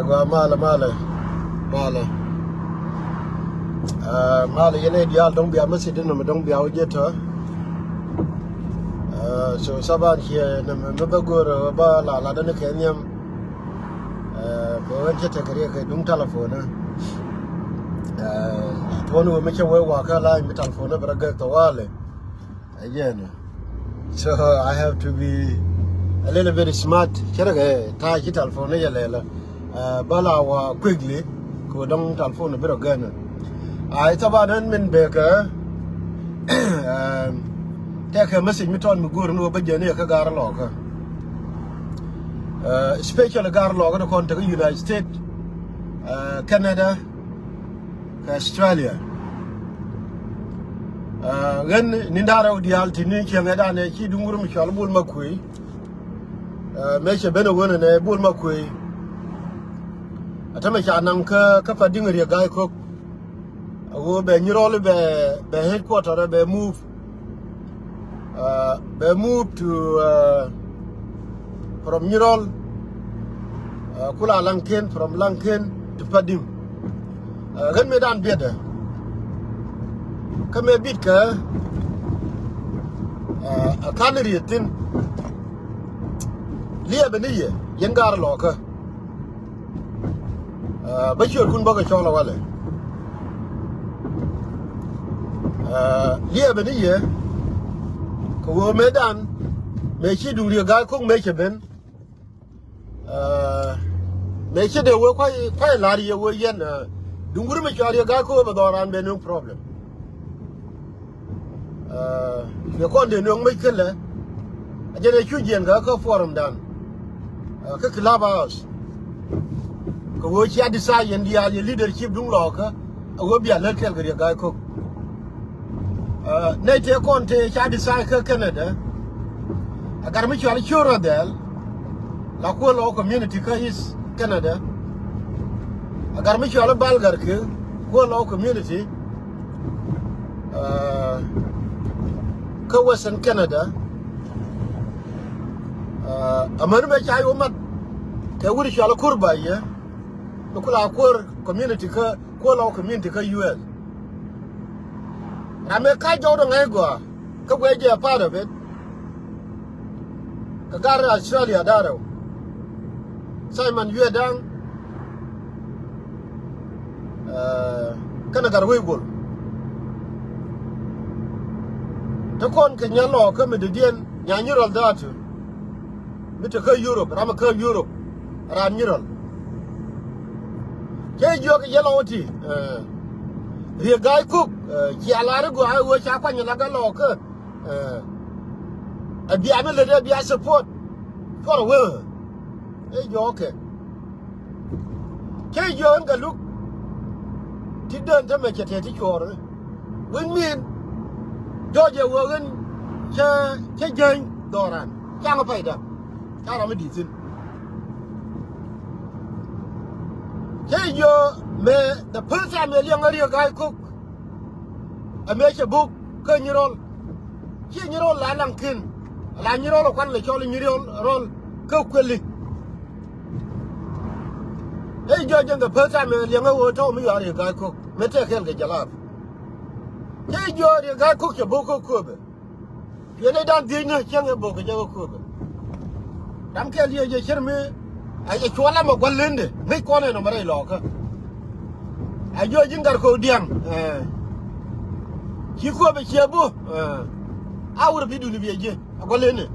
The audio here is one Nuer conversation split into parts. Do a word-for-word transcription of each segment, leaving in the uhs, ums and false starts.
Gua malɛ, malɛ, malɛ. Ah, malɛ yɛn ɛ diaal dɔ̱ŋ bia message dɔ̱ŋ bia wä jɛ tɔ. Ah, so saban ciɛ nɛ mɛ bä go̱r bä la la däni kɛ nhiam. Ah, bɛ wän cɛ tekɛ riɛk kɛ duŋ telephone. Ah, tuɔn wä mi cɛ wee wakä la mi telephone bɛ rɛ gɛk tɔ walɛ. Again. So I have to be a little bit smart. Cɛ rɛ kɛ ta̱a̱ ci telephone ni yɛ lɛlɛ. Ah, bä la wa quickly kɛ wä dɔŋ telephone bi rɔ gɛn. Ai thaban ɛn min bɛ kɛ, um, tɛkɛ message mi tɔn mi go̱r ni wä bä jɛ ni yɛ kä gar lɔkä. Ah, especially gar lɔkä ni kɔn tekɛ United States, ah, Canada, kɛ Australia. Ah, ɣän ni da̱rɛ wä diaal ti ni cieŋɛ danɛ ci duŋ wur mi cɔal Bol Makuei. Ah, mëë cɛ ben ɛ ɣän ɛnɛ Bol Makuei. Atämɛ ca naŋ kä, kä Padiŋ Riek Gai Kok. A ɣöö bɛ Nyirol bɛ, bɛ headquarter bɛ move. Uh, bɛ move to, uh, from Nyirol, uh, kula Laŋken, from Laŋken to Padiŋ. Uh, ɣän mëë dan biɛtdɛ. Kä mëë bitkɛ, uh, a ka̱n riet thi̱n. Liɛpɛ ni yɛ, yɛn gar lɔkä. Ah, bä ciötkun bä kɛ cɔl ɛ walɛ. Ah, liɛpɛ ni yɛ kɛ ɣöö mëëdan mëë ci duŋ Riek Gai Kok mëë cɛ ben. Ah, mëë cɛ dee wee kuay, kuay la̱r yɛ wee yɛn, ah, duŋ wur mi cɔal Riek Gai Kok bɛ dhɔran bɛ no problem. Ah, yɛ kɔn dee nuɔ̱ŋ mec kälɛ. A jɛn ɛ cu jiɛn kä, kä forum dan. Ah, kä Clubhouse. Kɛ ɣöö cia decide yɛn diaal yɛ leadership duŋ lɔkä. A ɣöö bia lät kɛl kɛ Riek Gai Kok. Ah, nɛy tëë kɔn tëë ca decide kä Canada. A gar mi cɔal Ciöör Adhɛl. La Kuäär Lɔw community kä East Canada. A gar mi cɔal Balgar kɛ Kuäär Lɔw community. Ah, kä Western Canada. Ah, amäni mɛ ca yɔ mat kɛ wut cɔal Kuäär Bay yɛ. Mi kula Kuäär community kä, Kuäär Lɔw community kä U S. Ram mɛ ka jɔw dɔ ŋäc gɔaa kä guɛ jɛ a part of it. Kɛ gar Australia da̱rɛw. Simon Yuɛ Daŋ. Eh, kɛnɛ Gatwec Bol. Te kɔn kɛ Nyirol kä mi dɔ̱diɛn, Nya Nyirol da̱a̱tu. Mi te kä Europe, ram kä Europe. Ran Nyirol. Cɛ jiök yɛ lɔ wä ti, eh, Riek Gai Kok, eh, cia lar i̱ gɔaa i̱ ɣöö ca kuany la gat lɔɔkä. Eh, a bia mi lät a bia support. Cuɔr wee. Ɛ jɔɔkɛ. Cɛ jiök ɛn kɛ luk. Ti deen tämɛ cɛ tɛt ti cuɔɔr. Wec min. Jɔɔc ɛ wee ɣän cä, cä jäny dhɔran. Caŋ payda. Ca ram mi di̱t thi̱n. Cɛ jiök mɛ the first time ɛ liɛŋ a Riek Gai Kok. Ɛ mëë cɛ buk kä Nyirol. Ci Nyirol la Laŋken. La Nyirol ɛ kuan lɛ cɔl Nyirol rol kä kueli. Ɛ jiök jɛn kɛ peth tam ɛ liɛŋ ɛ ɣöö tɔ̱ mi yɔa Riek Gai Kok. Mëë tëë kɛɛl kɛ jalap. Cɛ jiök Riek Gai Kok cɛ buk kä Köpɛ. Yɛn ɛ dan dhiecni cäŋ ɛ bok kɛ jɛ kä Köpɛ. Dam kɛl yɛ jɛ cir mi a yɛ cuɔl amɛ gua̱l lendɛ ŋäc kɔn ɛn ɔmɔ rɛy lɔɔkä. A jiök ji̱n Gat Kok Diaŋ. Eh. Ci Köpɛ ciɛ bu. Eh. A wur bi duni biɛ ji̱ a gua̱l lendɛ.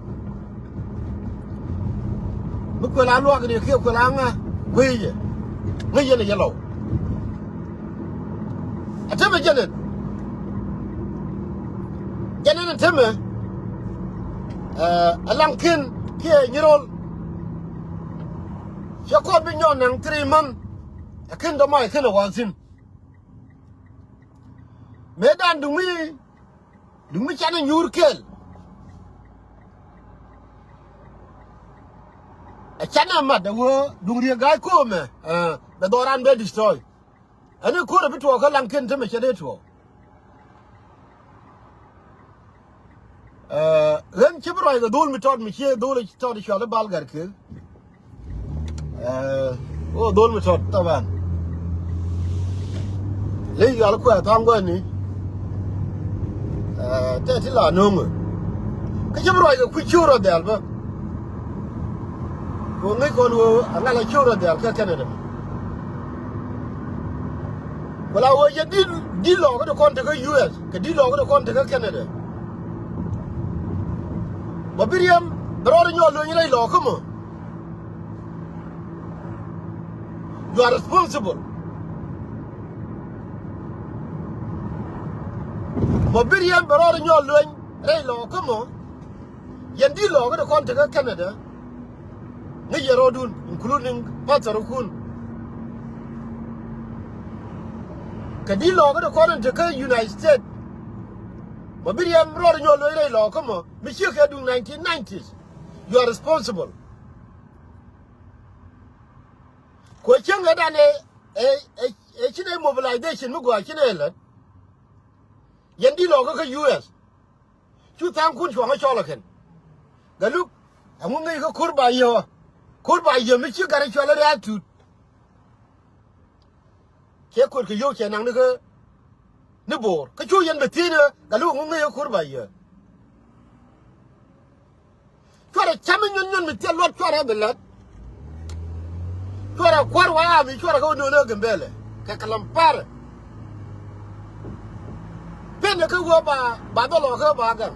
Mi kuël a luak ni kiɛ kuël a ŋa guey yɛ. Ŋäc yɛn ɛ yɛ lɔw. A temɛ jɛnɛn. Jɛnɛn a temɛ. Eh, a Laŋken kiɛ Nyirol. Cɛ kɔn bi nyɔn naŋ three month. A ken dɔmɔ a ken a wa̱a̱ thi̱n. Mëë dan duŋ mi, duŋ mi canɛ nyuur kɛl. A canɛ mat a wee duŋ Riek Gai Kok mɛ, eh, bɛ dhɔran bɛ destroy. Ɛn i̱ ko̱r ɛ bi tuɔɔk kä Laŋken temɛ cɛ dee tuɔɔk. Eh, ɣän ci bi ruac kɛ dhol mi tɔt mi ciɛ dhol tɔt cual i̱ Balgar kɛ. Eh, Ɣöö dhol mi tɔt taban. Ley yual kuɛ tha̱a̱ŋ guäni. Tɛ ti la no̱o̱ŋ. Kä cä bi ruac kɛ kui̱ ciöör rɔ dhial bä. Kɛ ɣöö ŋäc kɔn ɣöö a ŋa̱l a ciöör rɔ dhial kä Canada. Wala ɣöö yɛn di di lɔɔkä ti kɔn tekä U S kɛ di lɔɔkä ti kɔn tekä Canada. Bä bi riɛm bɛ rɔɔdɛ nyɔɔl lueny rɛy lɔɔkä mɔ. You are responsible. Mɔ bi riɛm bɛ rɔɔdɛ nyɔɔl lueny rɛy lɔɔkä mɔ. Yɛn di lɔɔkä ti kɔn tekä Canada. Ŋäc yɛ rɔɔdun including pastor kun. Kɛ di lɔɔkä ti kɔn tekä United States. Mɔ bi riɛm rɔɔdɛ nyɔɔl lueny rɛy lɔɔkä mɔ mi ciek kɛ duŋ nineteen nineties. You are responsible. Kuɛ cieŋ ɛ dan ɛ ɛ ɛ ci nɛ mobilization mi gɔaa ci nɛ lät. Yɛn di lɔɔkä kä U S. Cu tha̱a̱ŋkun cuɔ̱ŋä cɔl ɛ kɛn. Galuk ɛŋu ŋäc kä ko̱r ba yɛ ɣä. Ko̱r ba yɛ mi ci gat ɛ cual ɛ riaal tuut. Cɛ ko̱r kɛ yio̱w cɛ naŋ ni kä ni bo̱o̱r kä cu yɛn bɛ thiecnä. Galuk ɛŋu ŋäc kä ko̱r ba yɛ. Cuarɛ cam mi nyuɔn nyuɔn mi thil luɔt cuarɛ bi lät. Cuarɛ kua̱r wa ami cuarɛ kä wä nööni kä Gambɛlɛ kɛ kɛ lam parɛ. Pen kä wä ba ba dhɔlɔ kä ba gaŋ.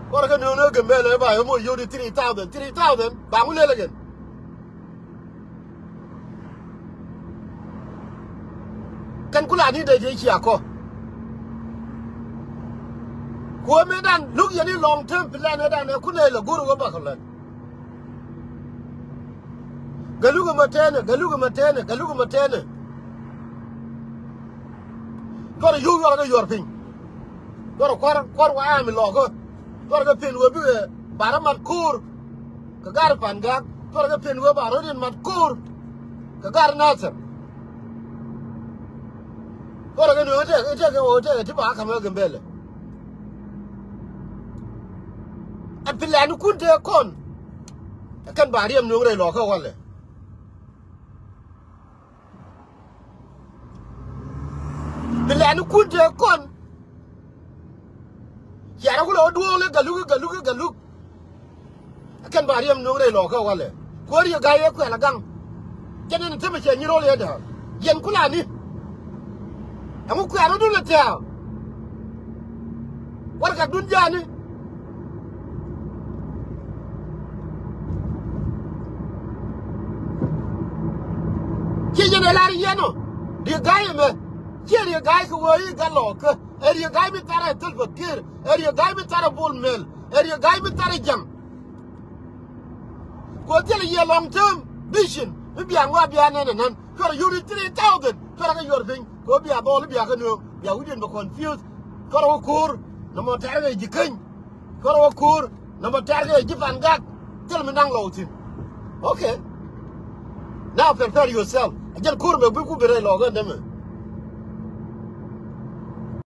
Cuarɛ kä nööni kä Gambɛlɛ ba yɛ mɔ yio̱w di three thousand, three thousand ba ŋu lelɛ kɛn. Kɛn ku la ni dee jɛ cia kɔ. Kuɔ̱mɛ dan luk yɛn i̱ long term plan ɛ dan ɛ kunɛ lɛ go̱r wä bakɔ lɛn. Galuk ɛmɛ tɛnɛ, galuk ɛmɛ tɛnɛ, galuk ɛmɛ tɛnɛ. Cuarɛ yio̱w yuɔrɛ kä yuɔr piny. Cuarɛ kua̱r kua̱r wa ami lɔɔkä. Cuarɛ kɛ pen wee bikɛ barä mat ko̱o̱r. Kɛ gar Pangak cuarɛ kɛ pen wee ba rɔ̱diɛn mat ko̱o̱r. Kɛ gar Nathir. Cuarɛ kɛ nueŋ itek itek kɛ wä itek ɛ ti ba ka̱m ɛ Gambɛlɛ. Ɛ plan kun tëë kɔn. Ɛ kɛn ba riɛm nueŋ rɛy lɔɔkä walɛ. Plan kun tëë kɔn. Ciarɛ kulɛ wä duɔɔk lɛ galuk galuk galuk. Ɛ kɛn ba riɛm nuɔ̱ŋ rɛy lɔɔkä walɛ. Kuäär yɛ ga̱y yɛ kuɛl agaŋ. Jɛn ɛn tämɛ cɛ nyi ro̱l yɛ dääk. Yɛn kulani. Ɛŋu kuɛ̈r rɔ̱dun lɛ tɛ̈ɛ̈u. Warɛgakdun ja̱a̱ni. Ciɛ yɛn ɛ lar yɛn ɔ. Riek ga̱y ɛmɛ. Ciɛ riek ga̱y kɛ wee i̱ gat lɔɔkä. Ɛ riek ga̱y mi tharɛ Salva Kiir. Ɛ riek ga̱y mi tharɛ Bol Mel. Ɛ riek ga̱y mi tharɛ Ja̱ŋ. Kɛ ɣöö thilɛ yɛ long term vision mi bia ŋɔak bia nɛn ɛnɛn. Cuarɛ yio̱w di three thousand cuarɛ kɛ yuɔr piny. Kɛ ɣöö bia dhɔl bia kä nööŋ bia wi̱cdiɛn bɛ confuse. Cuarɛ wä ko̱o̱r nɔmɔ tɛ̈r kɛ ji̱ keny. Cuarɛ wä ko̱o̱r nɔmɔ tɛ̈r kɛ ji̱ Pangak. Thilɛ mi naŋ lɔw thi̱n. Okay. Now prepare yourself. Ɛ jɛn ko̱o̱r mɛ bi ku bi rɛy lɔɔkä ɛn dämɛ.